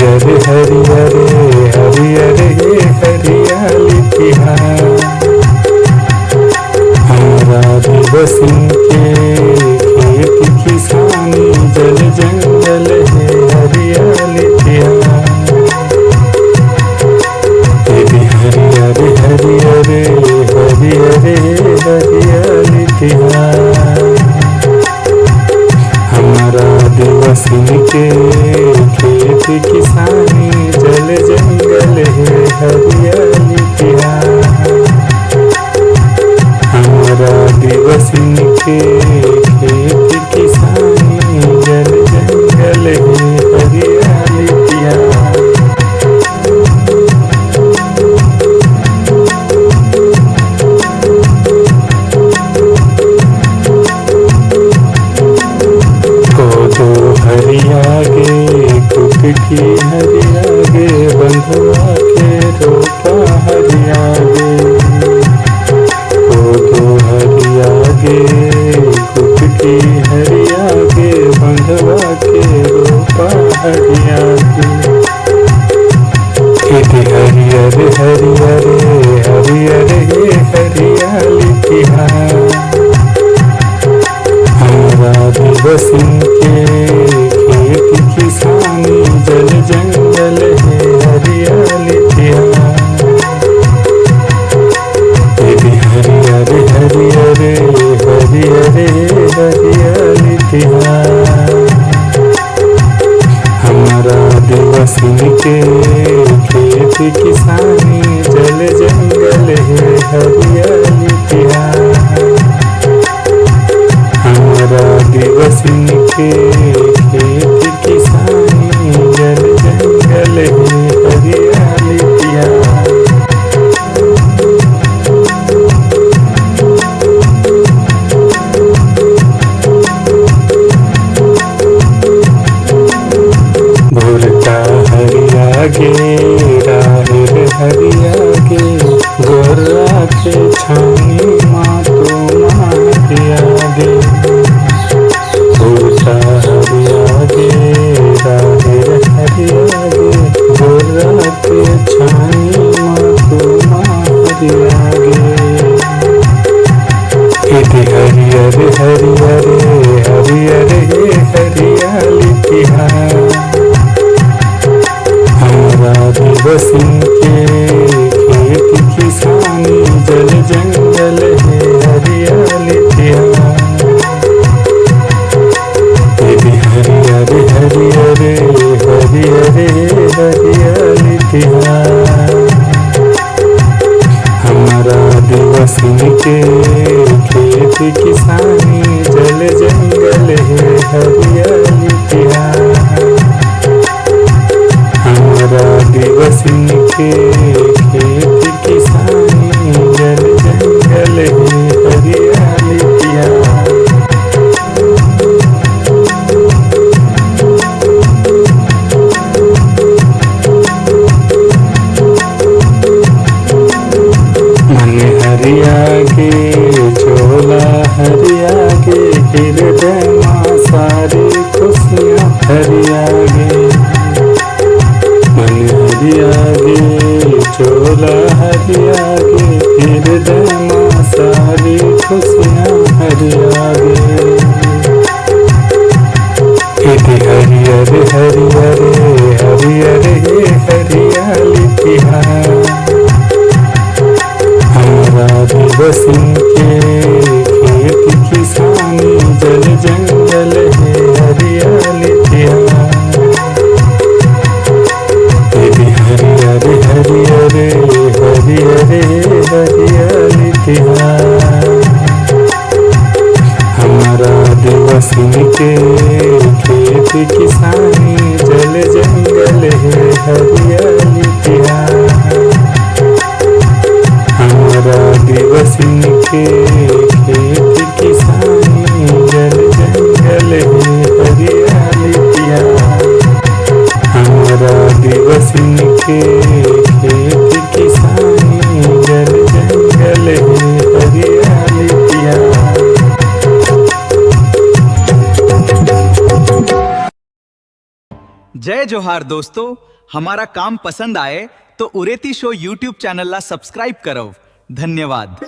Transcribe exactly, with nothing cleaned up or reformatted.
अरे हरियर, हरियर ये हरियाली तिहार, हमरा दिवसिन के खेत किसानी जल जंगल हे हरियाली तिहार। ये भी हरियर, हरियर, हरियर, हरियाली तिहार। हमरा दिवसिन के खेत किसानी जल जंगल हे हरियाली तिहार। हमरा दिवसिन के खेत किसानी जल जंगल हे हरियाली तिहार। कोदो हरिया गे, कुटकी हरिया गे, बंधवा के रोपा हरिया गे। कोदो हरिया गे, कुटकी हरिया गे, बंधवा के रोपा हरिया गे। एदे हरियर, हरियर, हरियर ये हरियाली तिहार। हमरा दिवसिन के खेत किसानी जल जंगल हे हरियाली तिहार। एदे हरियर, हरियर, हरियर, हरियाली तिहार। हमरा दिवसिन के खेत किसानी जल जंगल हे हरियाली तिहार। हमरा दिवसिन के खेत किसानी जल जंगल हे हरियाली तिहार। भुरका हरिया गे, राहेर हरिया गे, गोर्रा के छानी मा तुमा हरिया गे। भुरका हरिया गे, राहेर हरिया गे, गोर्रा के छानी मा तुमा हरिया गे। एदे हरियर, हरियर, हरियर ये हरियाली तिहार। हमरा दिवसिन के खेत किसानी जल जंगल हे हरियाली तिहार। एदे हरियर, हरियर, हरियर, हरियाली तिहार। हमरा दिवसिन के खेत किसानी जल जंगल हे हरियाली तिहार। हमरा दिवसिन के खेत किसानी जल जंगल हे हरियाली तिहार। मन हरिया गे, चोला हरिया गे, हृदय मा सारी खुशियाँ हरिया गे। मन हरिया गे, चोला हरिया गे, हृदय मा सारी खुशियाँ हरिया गे। एदे हरियर, हरियर, हरियर ये हरियाली तिहार। हमरा दिवसिन के खेत किसानी जल जंगल हे हरियाली तिहार। एदे हरियर, हरियर, हरियर, हरियाली तिहार। हमरा दिवसिन के खेत किसानी जल जंगल हे हरियाली तिहार। हमरा दिवसिन के खेत किसानी जल जंगल हे हरियाली तिहार। हमरा दिवसिन के खेत किसानी जल जंगल हे हरियाली तिहार। जय जोहार दोस्तों, हमारा काम पसंद आए तो उरेती शो YouTube चैनल ला सब्सक्राइब करव। धन्यवाद।